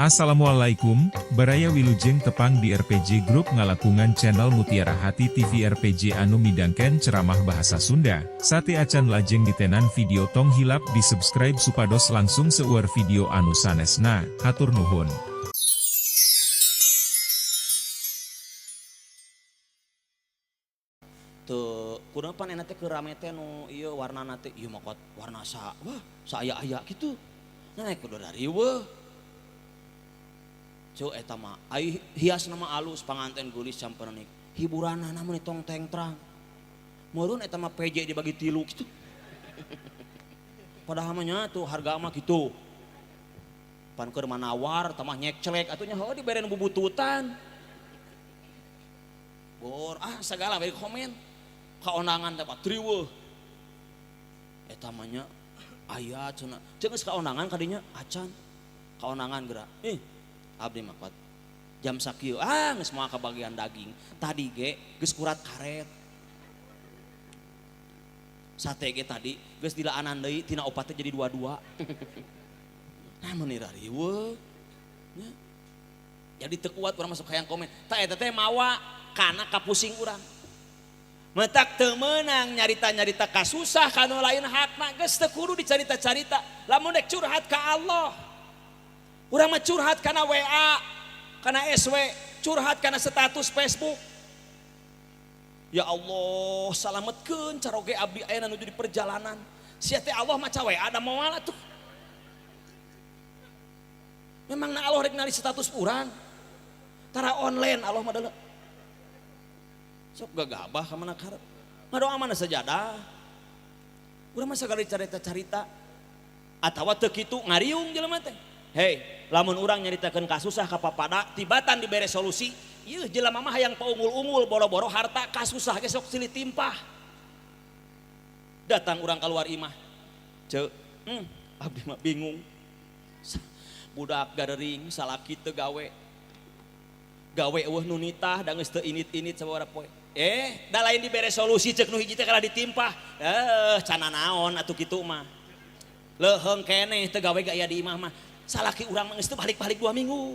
Assalamualaikum, Baraya Wilujeng tepang di RPG Group ngalangkungan channel Mutiara Hati TV RPG anu midangkeun ceramah bahasa Sunda. Sateuacan lajeng ditenan video, tong hilap di subscribe supados langkung seueur video anu sanesna. Hatur nuhun. Teu kunaon pan enak teh keur rame teh nu ieu warnana teh ieu mah kot warna sa wah saaya-aya kitu. Nah kudu riweuh. Ceu eta mah ai hiasna mah alus, panganten geulis camperenik. Hiburanana mun tong tengtrang. Meureun eta mah PJ dibagi tilu kitu. Padahal mah nya tuh harga mah kitu. Pan keur manawar tamah nyekcelek atuh nya heuh dibere nu bubututan. Bor ah segala bari komen. Kaonangan teh riweuh. Eta mah nya aya cenah. Ceuk geus kaonangan kadinya acan. Kaonangan geura. Ih, abdi mah kuat. Jam sakieu ah geus moal kabagian daging. Tadi ge geus kurat karet. Sate ge tadi geus dilaanan deui tina opat teh jadi dua-dua. Nah meuni riweuh. Nya. Jadi teu kuat urang masuk hayang komen. Tah eta teh mawa kana kapusing urang. Metak teu meunang nyarita-nyarita kasusah kanu lain hakna, geus teu kudu dicarita-carita. Lamun dek curhat ka Allah. Urang mah curhat kana WA, kana SW, curhat kana status Facebook. Ya Allah, salametkeun caroge abdi ayeuna nuju di perjalanan. Sia teh Allah maca WA da moal atuh. Memang na Allah rek nali status urang. Tara online Allah mah deuleu. Sok gagabah ka mana karep. Ngadoa mana sajadah. Urang mah sagala carita-carita. Atawa teu kitu ngariung jelema teh. Hei, lamun urang nyaritakeun kasusah ka papada, tibatan dibere solusi, ieu jelema mah hayang paunggul-unggul boro-boro harta kasusah ge sok silih timpah. Datang urang keluar imah. Ceu, abdi mah bingung. Budak garering salaki teu gawe. Gawe eueuh nu nitah da geus teu init-init sababaraha poe. Da lain dibere solusi ceuk nu hiji teh kana ditimpah. Cana naon atuh kitu mah. Leuheung keneh teu gawe ge aya di imah mah. Salaki urang mah geus teu balik-balik 2 minggu.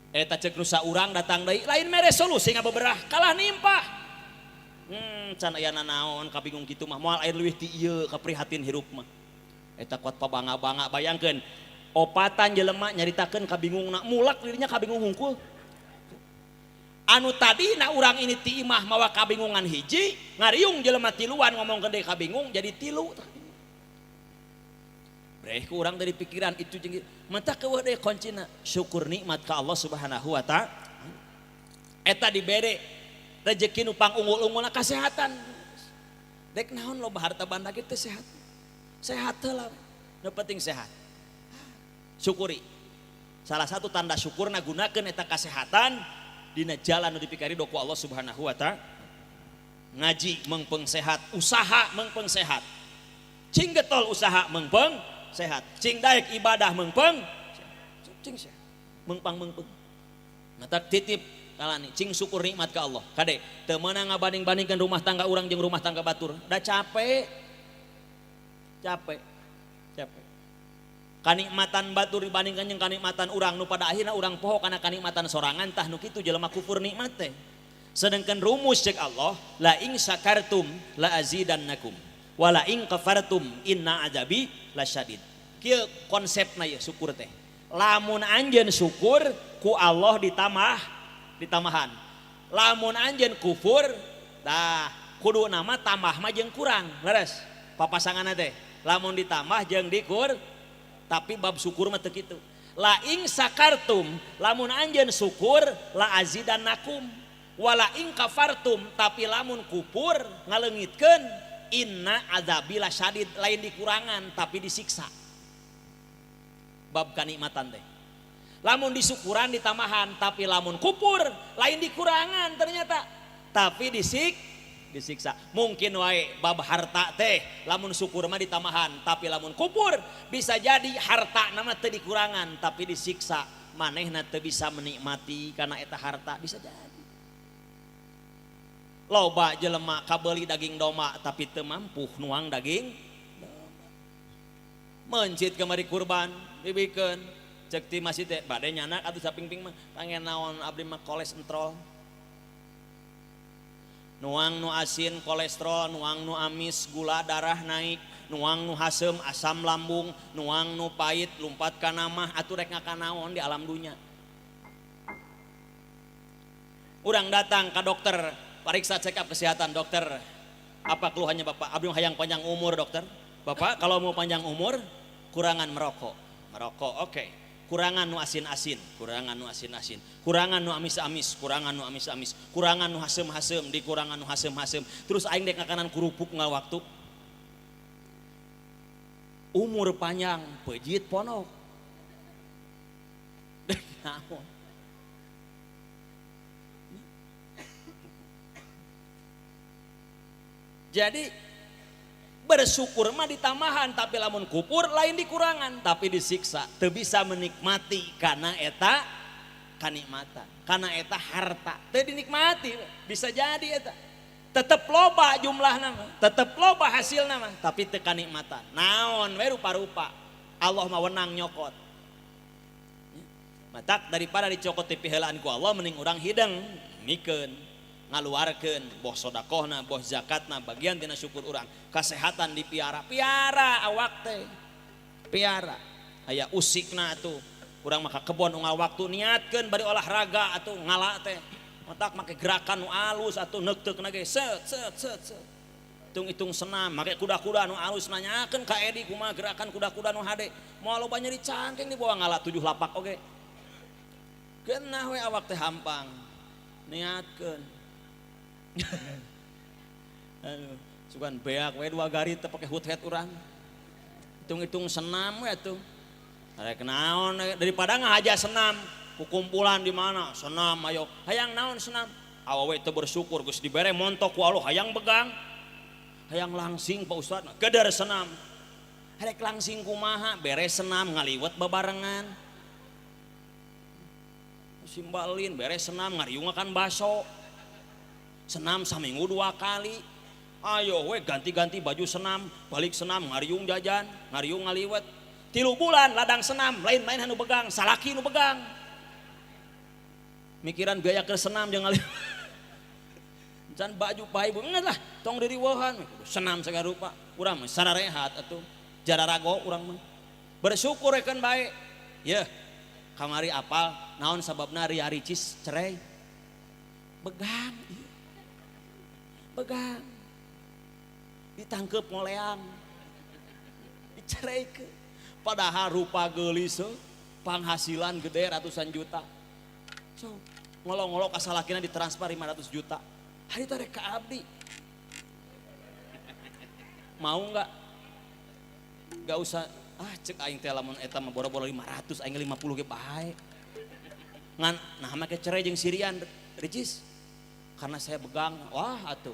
Eta ceuk nu saurang datang deui lain mere solusi ngabeberah kalah nimpah. Can aya nanaon kabingung kitu mah moal aya leuwih ti ieu kaprihatin hirup mah. Eta kuat pabangga-bangga bayangkeun opatan jelema nyaritakeun kabingungna mulak dirinya kabingung hungkul. Anu tadina urang ini ti imah mawa kabingungan hiji, ngariung jelema tiluan ngomongkeun deui kabingung jadi tilu. Breh ku urang dari pikiran itu jeung mata keueuh deui kuncina syukur nikmat ka Allah Subhanahu wa taala. Eta dibere rezeki nu pangunggul-unggulna kasehatan. Dek naon loba harta banda ge teu sehat. Sehat heula we. Nu penting sehat. Syukuri. Salah satu tanda syukurna gunakeun eta kasehatan dina jalan nu dipikari ku Allah Subhanahu wa taala. Ngaji mengpeng sehat, usaha mengpeng sehat. Cing getol usaha mengpeng sehat. Cing daek ibadah mengpeng cing sehat. Mengpang mengpeng. Mata titip kalani cing syukur nikmat ka Allah. Kade teu meunang ngabanding-bandingkeun rumah tangga urang jeung rumah tangga batur. Da capek. Capek. Capek. Kanikmatan batur dibandingkan jeung kanikmatan urang nu pada akhirna urang poho kana kanikmatan sorangan tah nu kitu jelema kufur nikmat teh. Sedangkan rumus cek Allah la in syakartum la azidannakum wa la in kafartum inna azabi lasyadid. Kieu konsepna ieu syukur teh. Lamun anjeun syukur ku Allah ditambah ditambahan. Lamun anjeun kufur tah kudu nama tambah mah jeung kurang. Leres papasanganna teh. Lamun ditambah jeung dikur tapi bab syukur mah teu kitu. La in sakartum lamun anjeun syukur la azidannakum wala in kafartum tapi lamun kufur ngaleungitkeun inna azabi lasyadid lain dikurangan tapi disiksa. Bab kanikmatan teh. Lamun disyukuran ditambahan tapi lamun kufur lain dikurangan ternyata tapi disiksa. Mungkin wae bab harta teh lamun syukur mah ditambahan tapi lamun kufur bisa jadi harta nama teu dikurangan tapi disiksa, manehna teu bisa menikmati karena eta harta bisa jadi. Loba jelema kabeuli daging domba tapi teu mampu nuang daging domba. Mencit kamari kurban dibikeun cek ti masjid teh bade nyanak atuh sapingping mah pangen naon abdi mah kolesterol. Nuang nu asin kolesterol, nuang nu amis gula darah naik, nuang nu hasem asam lambung, nuang nu pahit lumpat kana mah atuh rek ngakanaon di alam dunya. Urang datang ke dokter, periksa check up kesehatan dokter. Apa keluhannya Bapak? Abdi hayang panjang umur dokter. Bapak kalau mau panjang umur kurangan merokok. Merokok oke. Okay. Kurangan nu asin-asin, kurangan nu asin-asin, kurangan nu amis-amis, kurangan nu amis-amis, kurangan nu hasem-hasem, dikurangan nu hasem-hasem. Terus aing dek ngakanan kerupuk ngal waktu. Umur panjang, pejit ponok. Dek naon? Jadi bersyukur mah ditambahan, tapi lamun kupur lain dikurangan, tapi disiksa, teu bisa menikmati karena eta kanikmatan, karena eta harta, teu dinikmati, bisa jadi eta. Tetep loba jumlahna mah, tetep loba hasilna mah, tapi teu kanikmatan. Naon we rupa-rupa, Allah mah wenang nyokot. Matak daripada dicokot ti piheulaan ku Allah mending urang hideng, mikeun. Ngaluarkeun boh sodakohna, boh zakatna, bagian tina syukur urang. Kasehatan dipiara, piara awak teh. Piara. Aya usikna atuh. Urang mah ka kebon unggal waktu niatkeun bari olahraga atuh ngala teh. Matak make gerakan nu alus atuh neukteukna ge set set set set. Hitung-hitung senam, make kuda-kuda nu alus nanyakeun ka Edi kumaha gerakan kuda-kuda nu hade. Moal loba nyeri cangkeng dibawa ngala 7 lapak oge. Geunah we awak teh hampang. Niatkeun. Aduh, sugan beak we 2 garit teh pake hut-het urang. Hitung-hitung senam we atuh. Arek naon daripada ngahaja senam, kukumpulan di mana senam ayo hayang naon senam. Awewe teu bersyukur geus dibere montok ku Allah hayang begang. Hayang langsing Pak Ustad, geder senam. Arek langsing kumaha beres senam ngaliwet babarengan. Simbalin beres senam ngariungakan baso. Senam saminggu 2 kali. Ayo we ganti-ganti baju senam, balik senam ngariung jajan, ngariung ngaliwet. 3 bulan ladang senam, lain-lain anu begang, salaki nu begang. Mikiran biaya ke senam jeung ngaliwet. Can baju pae ibu ngeun lah, tong diriweuhan. Senam sagala rupa, urang mah sararehat atuh. Jararago urang mah. Bersyukur keun bae. Yeuh, kamari apal naon sababna Ria Ricis cerai? Begang. Begang. Ditangkep ngoleang. Diceraikan. Padahal rupa geulis, penghasilan gede ratusan juta. So, ngolong-ngolong ka salakina ditransfer 500 juta. Hari teh rek ka abdi. Mau enggak? Enggak usah. Ah, cek aing teh lamun eta mah boro-boro 500, aing 50 ge bae. Ngan nah make cerai jeung Sirian Ricis. Karena saya begang, wah atuh.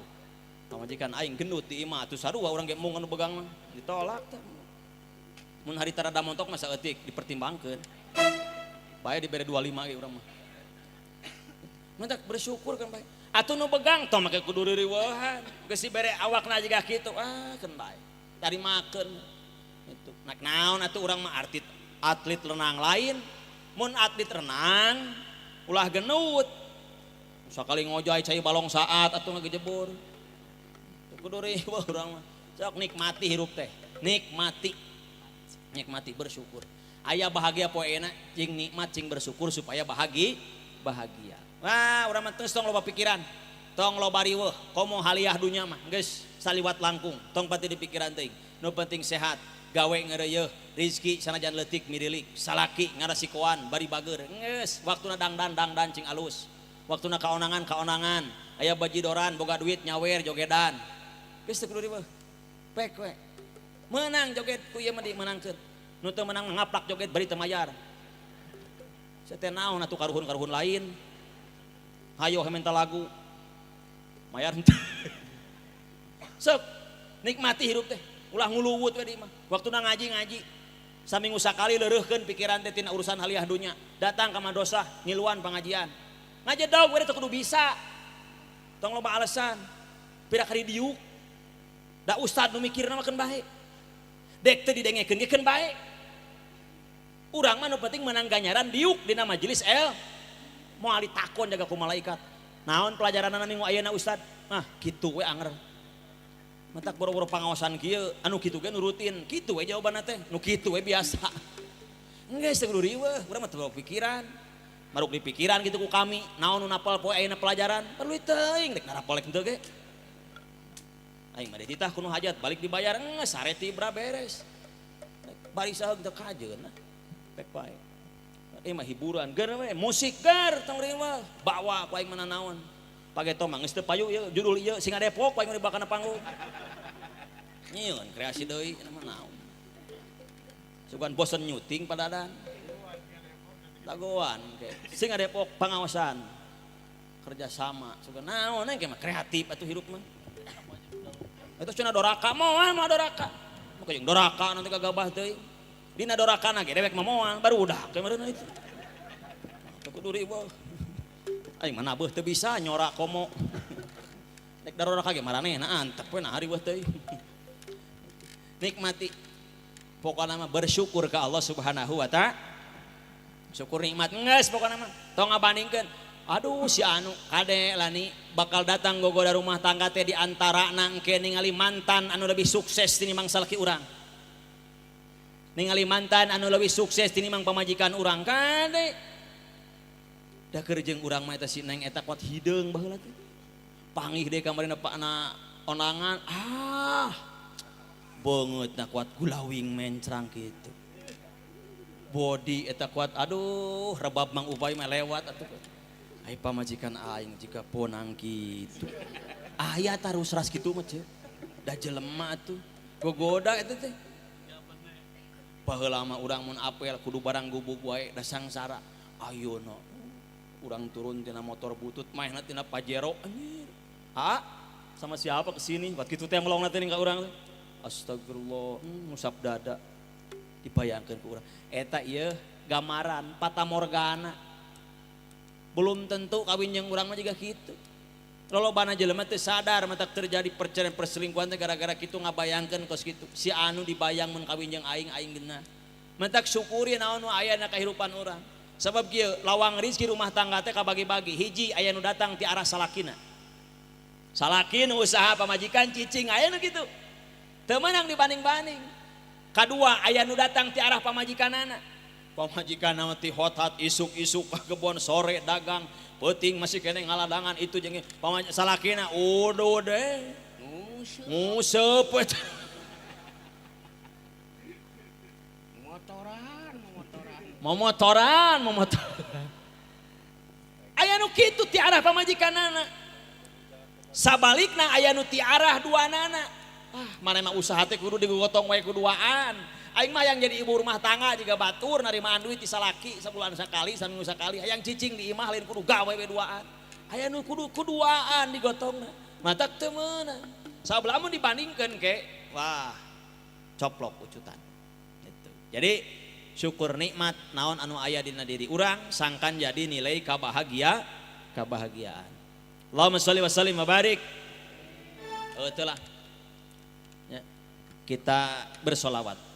Pamajikan aing gendut di imah atuh sarua urang ge mung anu begang mah ditolak teh. Mun hari tarada montok mah saeutik dipertimbangkeun. Bae dibere 25 ge urang mah. Mantak bersyukur kan bae. Atuh nu begang tong make kudu ririweuhan. Geus dibere awakna jiga kitu, ah keun bae. Tarimakeun. Itu. Nak naon atuh urang mah atlet renang lain. Mun atlet renang ulah genut. Sakali ngojay cai balong saat atuh ngagejebur. Kudu riweuh urang mah. Sok nikmati hirup teh. Nikmati. Nikmati bersyukur. Aya bahagia poe enak cing nikmat cing bersyukur supaya bahagia. Bahagia. Wah, urang mah tong loba pikiran. Tong loba riweuh, komo haliah dunya mah geus saliwat langkung. Tong pati di pikiran teuing. Nu penting sehat, gawe ngeureuyeeh, rizki sanajan leutik mirilik, salaki ngarasikoan bari bager. Geus waktuna dangdan dangdan cing alus. Waktuna kaonangan kaonangan, aya bajidoran boga duit nyawer jogedan. Geus teu kudu riweuh. Pek we. Menang joget ku ieu mah dimenangkeun. Nu teu menang ngaplak joget bari teu mayar. Sia teh naon atuh karuhun-karuhun lain. Hayo minta lagu. Mayar henteu. Sok nikmati hirup teh. Ulah nguluwut we di imah. Waktuna ngaji-ngaji. Saminggu sakali leureuhkeun pikiran teh tina urusan haliah dunya. Datang ka madrasah ngiluan pangajian. Ngajedog we teh kudu bisa. Tong loba alasan. Pira kali diuk. Da ustad nu mikirna mah keun bae. Dek teu didengekeun ge keun bae. Urang mah nu penting menang ganjaran diuk dina majelis el. Moal ditakon jaga ku malaikat. Naon pelajaranana minggu ayeuna Ustad? Ah, kitu we anger. Matak boro-boro pangaosan kieu, anu kitu ge nurutin. Kitu we jawabanna teh, nu kitu we biasa. Geus teu kudu riweuh, urang mah teu pikiran. Maruk di pikiran gitu ku kami, naon nu napal poe ayeuna pelajaran? Perlu teuing rek narapal rek henteu ge. Aing mah dititah ku nu hajat, balik dibayar geus sare tibra beres. Bari saheug teu kajeun lah. Pek bae. Ieu mah hiburan, ger we musik ger tong riweuh, bawa ku aing mah nanaon. Pageto mah geus teu payu ieu judul ieu Singa Depok ku aing mah dibakana panggung. Nyieun kreasi deui mah naon. Sugan bosen nyuting padadan. Dagoan ke. Singa Depok pangaosan. Kerjasama sugan naon engke mah kreatif atuh hirup mah. Eta cenah doraka moal mah doraka. Maka jeung doraka nanti kagabah teuing. Dina dorakana ge dewek mah moal barudak meureun itu. Teu kudu riweuh. Aing mah nabeuh teu bisa nyorak komo. Rek daroraka ge maranehna antep we nah riweuh teuing. Nikmati. Pokona mah bersyukur ke Allah Subhanahu wa taala. Syukur nikmat geus pokona mah. Tong ngabandingkeun. Aduh si anu kade lani bakal datang gogoda rumah tangga teh di antara nangke ningali mantan anu lebih sukses tinimbang salaki urang. Ningali mantan anu lebih sukses tinimbang pamajikan urang kade. Da keur jeung urang mah eta si neng eta kuat hideung baheula teh. Panggih deui kamarina pakna ondangan, ah beungeutna kuat gulawing mencrang kitu. Body eta kuat aduh rebab Mang Upay mah lewat atuh. Ai pamajikan aing jika ponang kitu. Aya tarus ras kitu mah ceu. Da jelema atuh. Gogoda eta teh. Baheula mah urang mun apel kudu barang gubuk wae da sangsara. Ayeuna urang turun tina motor butut maehna tina Pajero anjir. Ha? Sama siapa kesini? Wat kitu teh melongna teh ka urang teh. Astagfirullah, ngusap dada. Dibayangkeun ku urang. Eta ieu gambaran fata morgana. Belum tentu kawin jeung urang mah juga kitu. Lolobana jelema teu sadar matak terjadi perceraian perselingkuhan teh gara-gara kitu ngabayangkeun kos kitu. Si anu dibayang mun kawin jeung aing, aing geunah. Matak syukuri naon nu aya na kahirupan urang. Sabab kieu lawang rizki rumah tangga teh kabagi-bagi. Hiji aya nu datang ti arah salakina. Salaki nu usaha pamajikan cicing aya nu kitu. Teu meunang dibanding-banding. Kadua aya nu datang ti arah pamajikanana. Pamajikan mah ti hotat isuk-isuk ka kebon sore dagang peuting masih keneh ngaladangan itu jeung salakina uduh deh nguseup eta. Motoran, motoran. Momotoran, momotoran. Aya nu kitu ti arah pamajikanana. Sabalikna aya nu ti arah duanana. Ah, mana mah usaha teh kudu digotong wae ku duaan. Aing mah yang jadi ibu rumah tangga jiga batur narimaan duit ti salaki sabulan sakali, saminggu sakali. Hayang cicing di imah lain kudu gawe we duaan. Aya nu kudu kuduaan digotongna. Matak teu meunang. Sabab lamun dibandingkeun ke, wah, coplok ucutan. Gitu. Jadi syukur nikmat naon anu aya dina diri urang sangkan jadi nilai kabahagiaan. Allahumma sholli wa sallim wa barik. Oh, itulah. Ya. Kita bersolawat.